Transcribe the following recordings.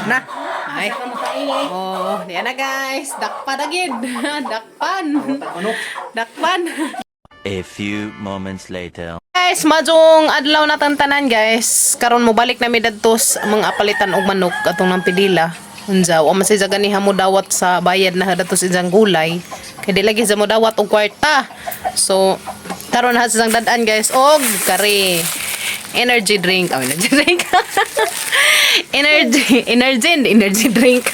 Na. Ay. Oh, diyan na, guys. Dakpa na gid. Dakpan. Dakpan. A few moments later. Guys, majong adlaw na tantanan, guys. Karon mo balik na mi dadto sa mga apalitan og manok atong nang pidila. Unsa wa man siya ganiha mo dawat sa bayad na dadto sa isang gulay. Kay di lagi sa mo dawat og kwarta. So karon ha sa dad-an, guys, og kare energy drink. Oh, energy drink. Energy, energy, energy drink.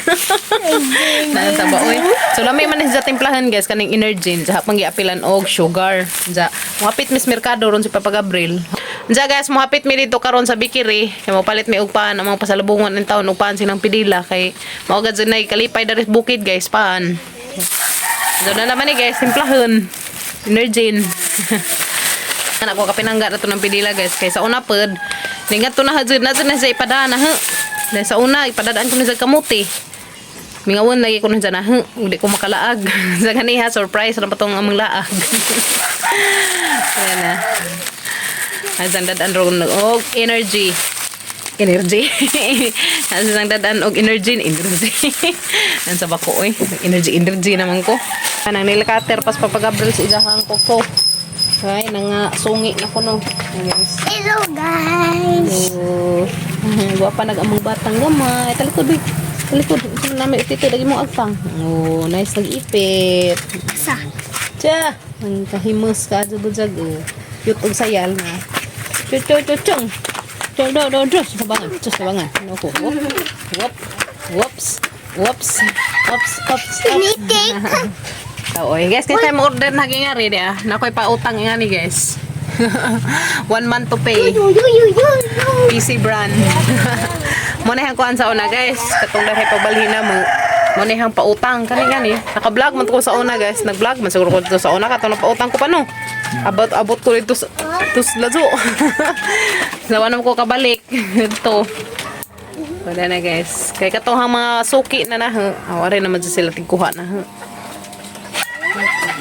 Nasa ba oy. So lami man sa timplahan, guys, kaning energy sa pang giapilan og sugar. Sa muhapit Miss Mercado ron si Papa Gabriel. Unsa, guys, muhapit mi dito karon sa Bikiri. Kay mopalit mi og pan ang mga pasalubungon ng taon og pan sinang pidila kay mao gad nay kalipay dari bukid, guys, pan. So na naman ni, guys, timplahon. Energy. Anak ko kapinangga na to ng pidila, guys, kay sa una pod ningat to na hajud na jud na sa ipadaan na ha. Dahil sa una ipadadaan ko ni sa kamuti. Mingawon lagi ko na dyan na, huh, hindi ko makalaag. Sa ganiha, surprise na patong among laag. Ayan na. Asang dadaan ron og energy. Energy. Asang dadaan og energy, energy. Nan sa bako oy. Energy, energy naman ko. Anang nilakater pas papagabril sa isahang koko. Ay, nanga sungi na ko no. Ayan, guys. Hello, guys. Oh, guwapa nag among batang gamay. Talikod, uy. Talikod. Ito na namin itito. Lagi mong agpang. Oh, nice nag-ipit. Sa. Tsa! Ang kahimus ka, jabujag. Oh. Cute og sayal na. Chu chu chu chung. Chu do do do. Sa bangan. Chu sa bangan. Ano ko? Whoop. Whoop. Whoops. Whoops. Whoops. Whoops. Sinitik. Oo, eh, guys, kaya tayo mo-order na nga rin, ah. Nakoy pautang nga ni, guys. One month to pay. Yu yu yu yu. PC brand. Mo na kuan sa una, guys. Katong dahil pabalhin na mo. Mo na pautang kani gani. Naka-vlog man ko sa una, guys. Nag-vlog man siguro ko dito sa una katong pautang ko pa no. Abot abot ko dito sa tus lazo. Sawa naman ko kabalik dito. Wala na, guys. Kay katong hang mga suki na na. Awari naman dyan sila tigkuha na. Huh.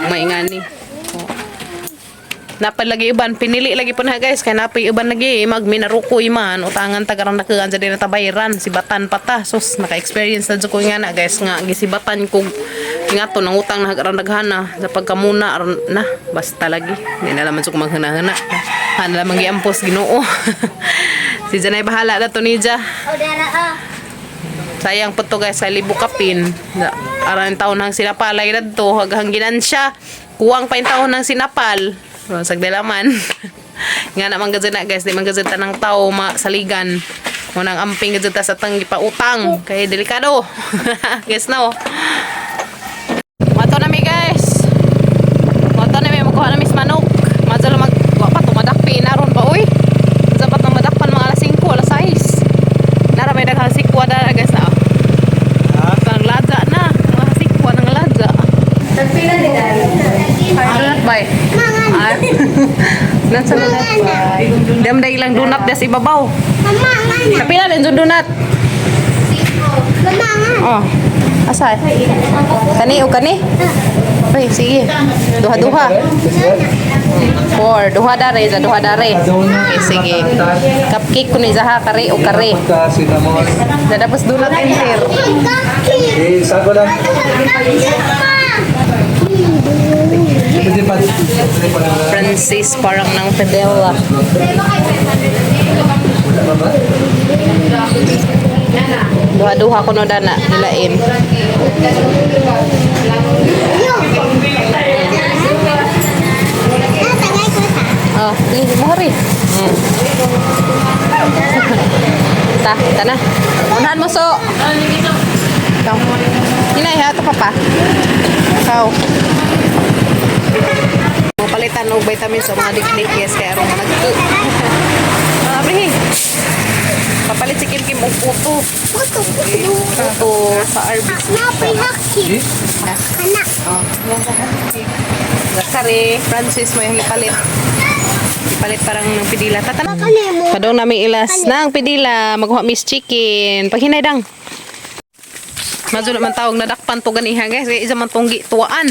May ngani. Oh. Napalagi uban pinili lagi po na, guys, kay napay uban lagi mag minarukoy man utangan tagarang nakuan sa din tabayran sibatan pata sus naka-experience na jud ko nga na, guys, nga gisibatan ko nga to nang utang na aron daghana sa pagkamuna aron na basta lagi di na laman jud ko maghuna-huna hana lamang giampos Ginoo si Janay bahala na to nija. Oh, dara ah. Sayang po to, guys, sa libo kapin. Aran taon ng sinapal ay dadto haghang ginansya. Kuwang pa yung taon ng sinapal. Oh, sagdalaman. Nga naman gazet na, guys, di man gazet ng tao masaligan. Munang amping gazet sa tang gipautang kay delikado. Guys no. Mato na mi, guys. Mato na mi magkuha na mis manok. Madalo mag wa pa tumadakpi na ron ba uy. Dapat na madakpan mga alas 5, alas 6. Nara may daghang sikwa na, guys, na. Ang ladya na. Mga sikwa ng ladya. Nagpila ni Dali. Donut bay. Ay. Nasa donut bay. Damday lang donut des ibabaw. Mama nga na. Kapila din yung donut. Mama nga. Oh. Asa? Kani o kani? Ay, sige. Duha-duha. Four. Duha dare, za duha dare. Okay, sige. Cupcake ko ni Zaha, kare o kare. Cinnamon. Na tapos donut enter. Kaki. Eh, sago lang. Pwede pa. Pwede pa lang. Francis parang ng Fidela. Wala ba ba? Duha-duha ko no dana, nilain. Natangay ko sa. Oh, sige, mo rin. Ta, ta na. Unahan mo so. Ikaw. Hinay ha, ito pa pa. Ikaw. Palitan og vitamins sa mga dikdik, yes, kaya aron nagku. Mga abrihi. Papalit si Kim Kim og puto. Puto puto. Puto sa RBC. Napay haki. Anak. Oh, Zakari, Francis mo yung ipalit. Ipalit parang ng pidila. Tata. Kani mo. Padong nami ilas ng pidila, magkuha miss chicken. Paghinay dang. Madyo naman tawag nadakpan to ganiha, guys. Kaya isa man tong tuwaan.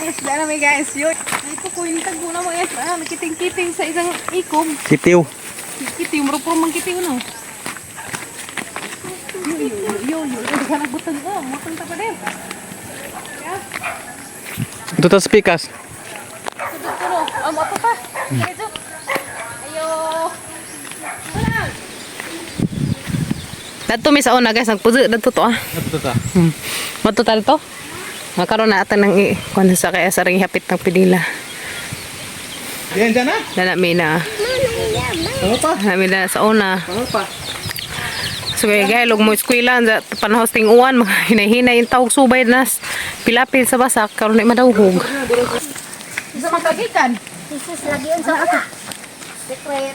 Mangisda na may guys. Yun. Ito ko, yung tagbo na mga guys. Ah, nakiting-kiting sa isang ikom. Kitiw. Kitiw, muro puro mang kitiw no. Yo, yo, yo, yo, yo. Daghan ang butang. Oh, butang ta pa din. Ito tas pikas. Tulo, amo pa pa. Diretso. Ayo. Dato mi sa una guys, nagpuzo dato to ah. Ito ta. Matutal to. Makaroon na ata ng i kuan sa kaya sa ring hapit ng pidila. Yan dyan na. Dana mi na. Ano pa? Dana mi na sa una. Ano pa? So kaya gay log mo eskwela sa panahon ting uwan mga hinay-hinay yung tawag subay nas pilapil sa basak karon na madawhog. Isa makagikan. Jesus lagi yun sa una. Secret.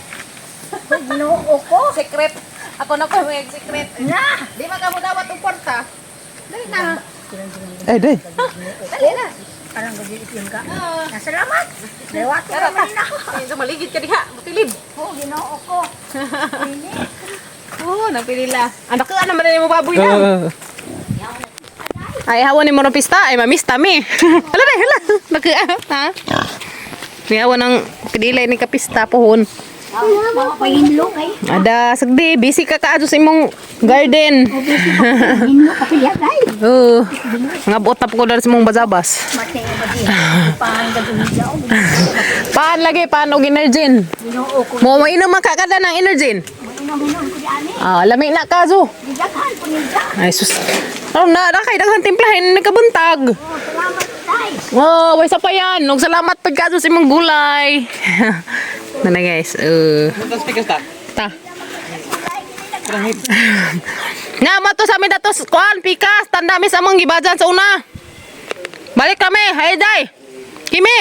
Ginoo ko. Secret. Ako na ko may secret. Na! Di man ka mo dawat og kwarta. Dali na. Eh, day. Dali na. Parang gabi yun ka. Na, salamat. Lewat ko naman na ako. Medyo maligid ka diha, matilid. Oh, ginoo ko. Oo, oh, napilila. Anak ka naman na mo baboy na. Ay, hawa ni mo ng pista. Ay, mamista mi. Hala na, hala. Naku, ah, ha? Ni hawa ng pidilay ni kapista pohon. Mga pahinlo kay. Ada, sagdi, busy ka kaadto sa imong garden. Hinlo ka pila kay. Oo. Nga buot na po ko dahil sa imong bazabas. Matay ba di? Pahan ka dun siya. Paan lagi, paan og energin. Ginoo ko. Mo mainom man ka kada ng energin. Mainom-inom ko di ani. Ah, lami na ka zo. Gidaghan po niya. Ay sus. Oh, na, na kay daghan timplahin nagkabuntag. Oh, salamat tay. Oh, way sa pa yan. Ug salamat pud ka sa imong gulay. Nana guys, Ito tas pikas ta. ta. Na mato sa amin datos kuan pikas tanda mi sa among gibajan sa una. Balik kami, hay day. Kimi.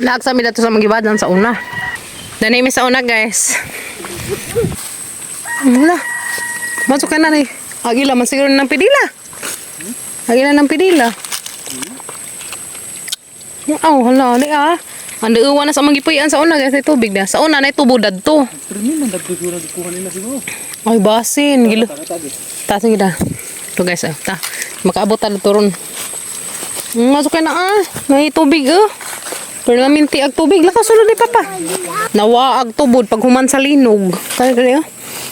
Lag sa amin datos sa among gibajan sa una. Dani mi sa una guys. Wala. Masuk ka na ni. Agila man siguro ng pidila. Agila ng pidila. Aw, hala, di ah. Ang uwan na sa among gipuy-an sa una guys, ay tubig na. Sa una na tubo dadto. Pero ni man dagdag ko nagkuha nila siguro. Ay, basin. Gilo. Tagi. Ta, sige na. Ito guys, ah. Ta. Makaabot ta turon. Masuk ka na ah. May tubig ah. Pero naminti ag tubig. Lakas sulod ni papa. Nawa ag tubod pag human sa linog. Kaya dali ah.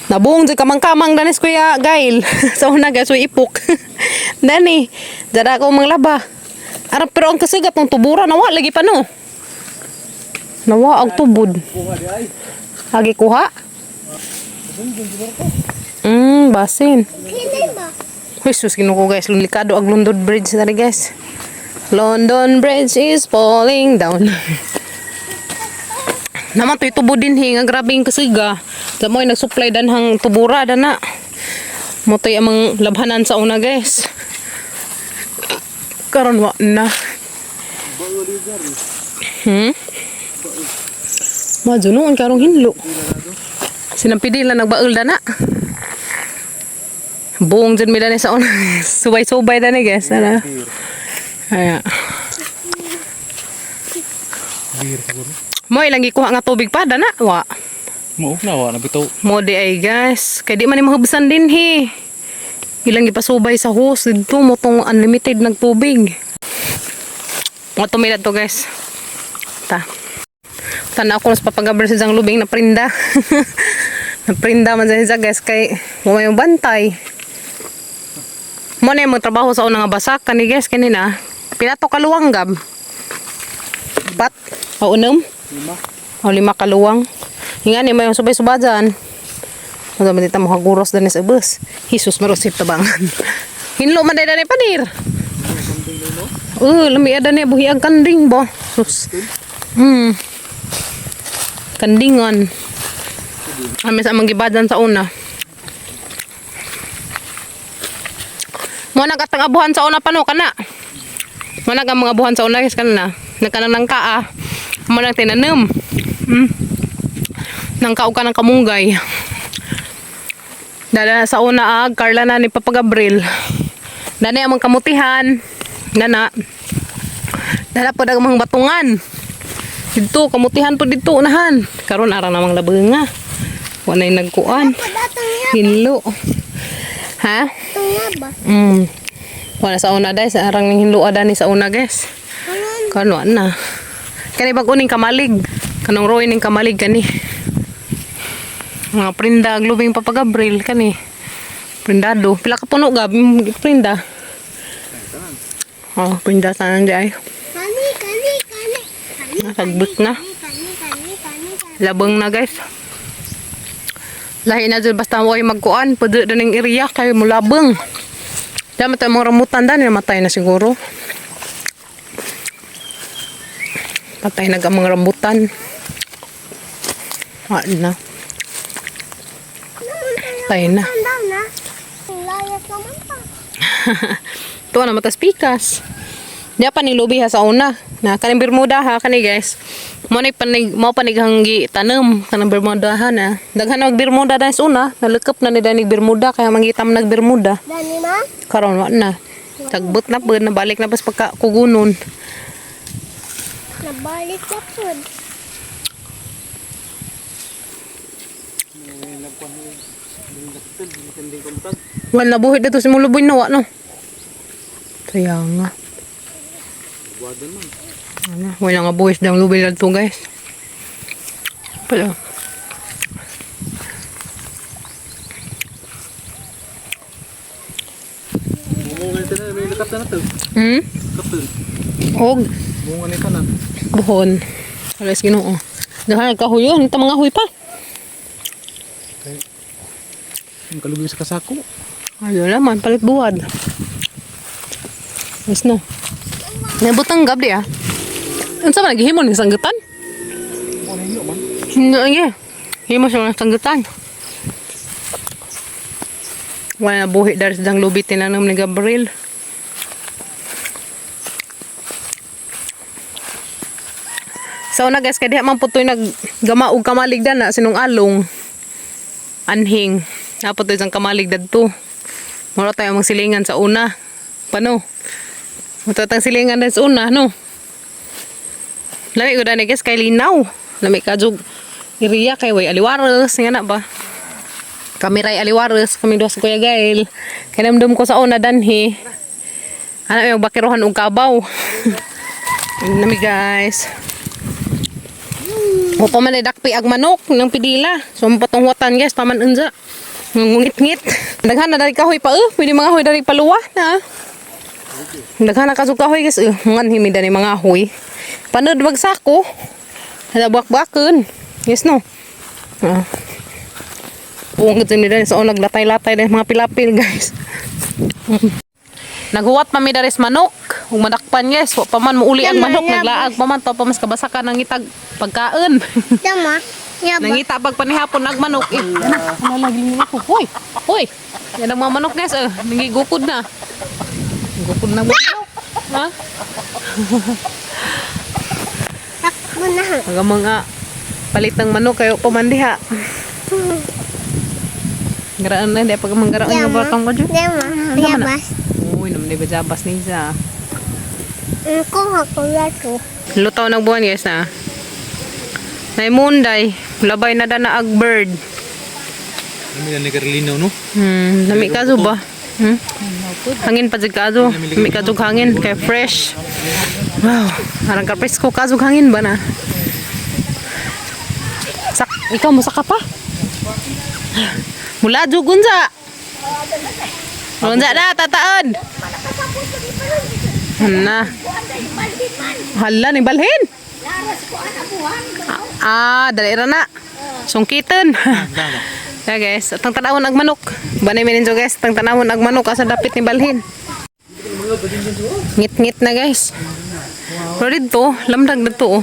Nabuong di kamang-kamang danis kuya Gail. Sa una guys, uy ipok. Dani, dara ko manglaba. Arap pero ang kasigat ng tubura nawa lagi pa no. Nawa ag tubod. Kuha di ay. Agi kuha. Basin. Pinay ba? Jesus, kinuko guys. Lulikado ang London Bridge na rin guys. London Bridge is falling down. Naman to'y tubo din hi. Nga grabe yung kasiga. Sa mo ay nagsupply dan hang tubura dan na. Mo to'y amang labhanan sa una guys. Karon wa na. Madyo noon karong hinlo. Sinampidi lang nagbaul na. Buong dyan mila ni sa una. Subay-subay na ni guys. Ano? Kaya. Bir siguro. Mo ilang gikuha nga tubig pa dana wa. Mo na wa na bitaw. Mo di ay guys. Kay di man ni mahubsan din hi. Ilang gipasubay sa hose didto mo tong unlimited nagtubig. Mo tumilad to guys. Ta. Tanaw ko sa papagabar sa isang lubing na prinda. Na prinda man sa isa guys kay mo may bantay. Mo na yung trabaho sa unang nga basak kani guys kanina. Pila to kaluwang gab. Pat o unom? Lima. O lima kaluwang. Hinga ni may subay-subajan. Ano man dito mo haguros danis ubos. Jesus marusip tabangan. Hinlo man dai padir. Lami ada ni buhi ang kanding ba. Sus. Kandingan. Kami sa amang gibadan sa una. Mo na katang abuhan sa una pa no kana. Mo na mga abuhan sa una guys kana. Nagkanang nang kaa. Mo nang tinanom. Nang kaog ka ng kamunggay. Dala sa una ag Carla na ni Papa Gabriel. Dana amang kamutihan. Nana. Dala po ang mga batungan. Dito, kamutihan po dito unahan. Karon arang namang labenga. Wa na'y nagkuan. Datang nga. Hinlo. Ha? Datang nga ba? Wala sa una dai sa arang ning hinlua dani sa una, guys. Kano na. Kani bag uning kamalig. Kanong roy ning kamalig kani. Mga prinda glubing Papa Gabriel kani. Prindado. Pila ka puno gab prinda. Oh, prinda tanan di ay. Kani, kani, kani. Kani, Nasagbot na. kani, kani, kani, kani. Labang na, guys. Lahi na dyan basta mo kayo magkuan. Pwede na ng area kayo mo labang. Damat tayo mga ramutan dyan. Namatay na siguro. Patay na ang mga rambutan. Wala na. Patay na. Tanda na. Layas naman pa. Tuwa na matas pikas. Di pa ni lubi ha sa una. Na kaning Bermuda ha kani, guys. Mo ni panig mo panig hanggi tanom kanang Bermuda ha na. Daghan na og Bermuda dahil sa una, nalukop na ni danig Bermuda kaya mangita man nag Bermuda. Dani ma? Karon wa na. Tagbot na pud nabalik na pas pagka kugunon. Nabalik na po. Wala na buhi dito si muluboy na wa no. Kaya nga. Ano, wala nga buhis dang lubi lang to, guys. Pala. Bunga nito na, may lakap na to. Hmm? Kapil. Og Bunga nito na. buhon. Alas Ginoo. Dahil kahuyon, ito mga huy pa. Ang kalubi sa kasako. Ayun naman, palit buwad. Yes no. Nabutang gab di ah. Unsa man naghimo ning sanggutan? Hindi ay. Himo siya ng sanggutan. Wala na buhi dari sa lubi tinanom ni Gabriel. Sa una, guys, kay diha man putoy naggama og kamalig na sinong along anhing. Naputoy sang kamalig dadto. Mura tayo mang silingan sa una. Pano? Mura tayong silingan din sa una, no? Lami ko dani, guys, kay linaw. Lami ka jug iriya kay way aliwares nga na ba? Kami ray aliwares, kami duha sa Kuya Gail. Kay namdum ko sa una danhi. Ana may bakirohan og kabaw. Nami, guys. O pa man ay dakpi ag manok ng pidila. So patong huwatan, guys, paman unsa. Ngungit-ngit. Daghan na dari kahoy pa eh. Pwede mga hoy dari paluwa na. Daghan na kasug kahoy, guys eh. Ngan himi dani mga hoy. Panod bagsako. Hala bak-baken. Yes no. Ah. Ungit ni dani sa so, naglatay-latay dani mga pilapil, guys. Naghuwat pa mi daris manok. Ug madakpan, guys, wa pa man muuli ang manok, naglaag pa man to pa mas kabasakan ang itag pagkaon. Tama. Yaba. Nangita pag panihapon ag manok eh. Ano lagi mo ko? Hoy. Hoy. Yan ang mga manok, guys eh. Nangigukod na. Gukod na mga manok. Ha? Takbo na. Ang mga palit ng manok kayo pamandiha. Garaan na di pag manggaraan nga batong ko dyan. Yama. Yabas. Uy, naman di ba jabas ni isa. Kuha ko lato. Lutaw ng buwan, guys, na. Naimunday, labay na dana ag bird. Ano yan ni Carlino no? Nami kazo ba? Hangin pa jud kazo. Nami kazo hangin kay fresh. Wow, arang ka presko kazo hangin ba na? Sak, ikaw mo saka pa. Mula jud unsa. Unsa na tataon. Na. Hala ni balhin. Ah, dali ra na. Sungkitan. Yeah, guys, atang tanawon ag manok. Banay mininjo, guys, atang tanawon ag manok asa dapit ni balhin. Ngit-ngit na, guys. Pero dito, lamdag na to. Oh.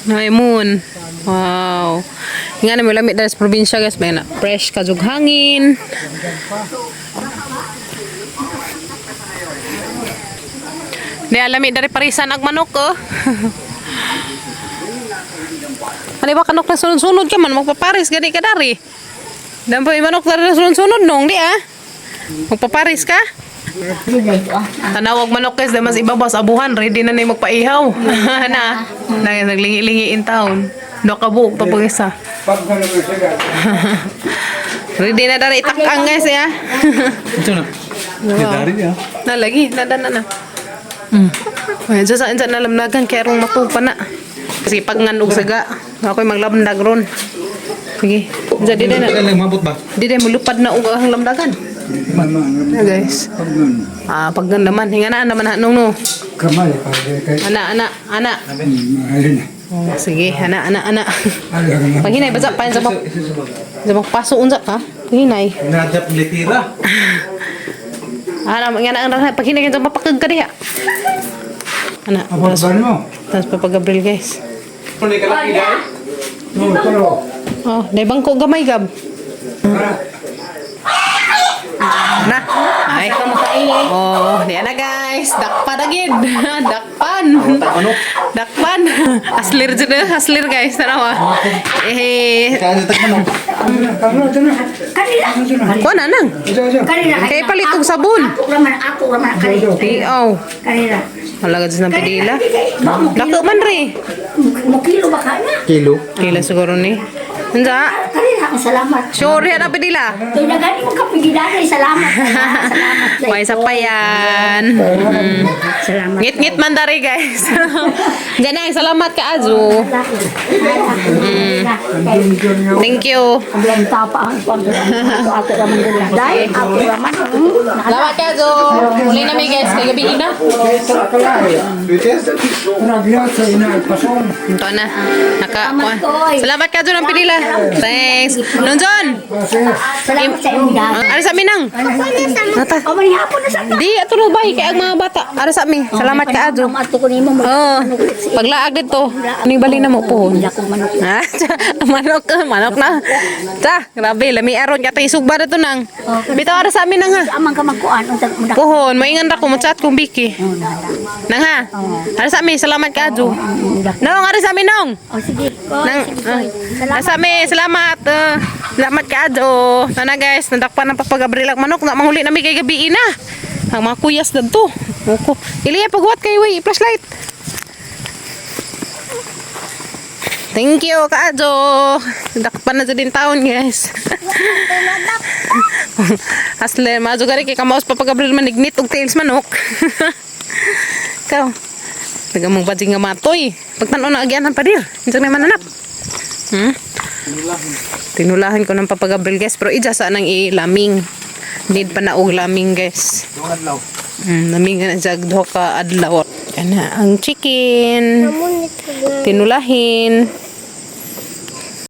Nay moon. Wow. Nga na may lamit dahil sa probinsya, guys, may na fresh kajug hangin. Di alamit dari parisan ag manok oh. Ano ba kanok na sunod-sunod ka man magpaparis gani ka dari. Dan pa manok dari na sunod-sunod nong di ah. Magpaparis ka? Tanawag manok, guys, mas ibabaw sa abuhan, ready na na yung magpaihaw. Na, na naglingi-lingi in town. Do ka buok pa pag isa. Ready na dari itakang, guys ya. Ito na. Dari niya. Na lagi, nada na na. Ay, dyan sa dyan nalamdagan kaya rong matupa na. Sige, pag nganog saga, ako'y maglamdag ron. Sige, dyan di na. Kailan mabot ba? Di na mulupad na og ang lamdagan. Na guys. Ah, pag naman, hinga na naman hanong no. Kamay pa kay Ana, ana, ana. ayun. Oh, sige, ana, ana, ana. Ayun. Paghinay ba sa pain sa bak? Sa bak paso unsa ka? Paghinay. Nadap litira. Ana, nga na ang paghinay sa mapakag ka diha. Ana, Apa ba mo? tapos Papa Gabriel guys. Kung ka laki dai. No, tulo. Oh, dai bangko gamay gab. Na. Ay. Oh, di na guys. Dakpa na gid. Dakpan. Dakpan. Aslir jud eh. Aslir guys, tanawa. Eh, Kaya sa tagmanok. Karon na. Kanila. kuha na nang. Isa isa. Kanila. Kay palit og sabon. Ako raman kanila. Tiaw. Kanila. Wala ka ng pidila. Dako man re. Mukilo ba ka na? Kilo. Kila siguro ni. Unsa? Kanila ang salamat. Sure na pidila. Kaya na gani mo kapigilan salamat. Salamat. May isa pa yan. Salamat. Ngit-ngit man dari guys. Diyan na, salamat ka Azu. Thank you. Ang tapa ang ato raman dai ako raman. Salamat ka Azu. Uli na mi guys, kay gabi na. Nagyat sa ina pason. Ito na. Naka, salamat ka Azu ng pinila. Thanks. Nonjon. Salamat sa inyo. Ara sa amin nang. Nata. O manihapon na sa Di ato no bay kay ang mga bata. Ara sa amin. Salamat ka Azu. Ato ko nimo mo. Oh, paglaag dito. Aning bali na mo pohon. Akong manok. Ha? Manok, manok na. Ta, grabe, lami aron ka tayo sugba na to nang. Bitaw ara sa amin nang ha. Amang ka magkuan unsa mo Pohon, maingan ra ko mo chat kong Biki. Nang ha. Ara sa amin, salamat ka Azu. Nong, ara sa amin nong. O sige. Koy, Nang, sige, koy. ah, sa amin, salamat. Salamat ka Azu. Nana guys, nadakpan ng papagabril ang manok. Na manghuli nami kay gabi na. Ang mga kuyas dadto. Oko. Iliya pagwat kay way, flashlight. Thank you, Kaajo. Dakpan na sa din taon, guys. Asle, mazo gari kay kamaos papagabril manignit og tails manok. Ikaw. Taga mong bading nga matoy. Pagtan-o na agyanan pa dir. Unsa may mananap? Tinulahan ko ng Papa Gabriel guys, pero ija sa nang ilaming. Need pa na og laming guys. Adlaw. Laming na siya duha ka adlaw. Kana ang chicken. Tinulahin.